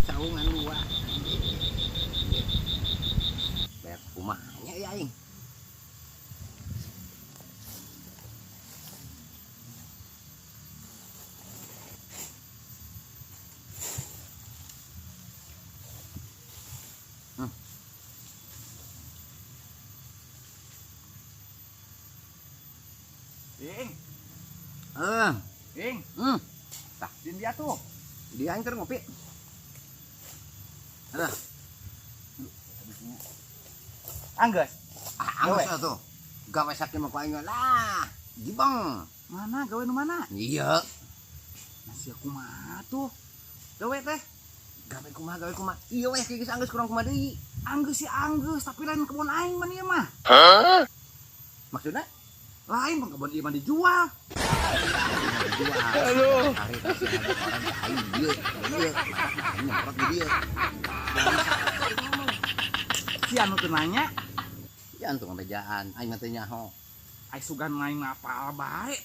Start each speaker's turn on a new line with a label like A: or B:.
A: Saungan dua. Bayar kumahanya ya aing.
B: Ing. Ing.
A: Tah,
B: din dia tuh.
A: Dia aing keur ngopi. Aduh.
B: Anggeus.
A: Ah, anggeus atuh. Gawe sakieu mah ku aing lah. Gibeng.
B: Mana gawe nu mana?
A: Iya.
B: Masih kumaha tuh? Gawe teh.
A: Gawe kumaha, gawe kumaha. Iya weh geus anggeus kurang kumaha deui.
B: Anggeus sih anggeus, tapi lain kebon aing mah ieu mah.
A: Hah? Maksudna?
B: Lain mah kebon ieu mah dijual.
A: Dijual. Aduh. Orang aing dieu, dieu, nyemprot di dieu.
B: Si anu teu nanya,
A: ya antum ngabejaan, aing mah teu nyaho.
B: Ai sugan aing mah apal bae.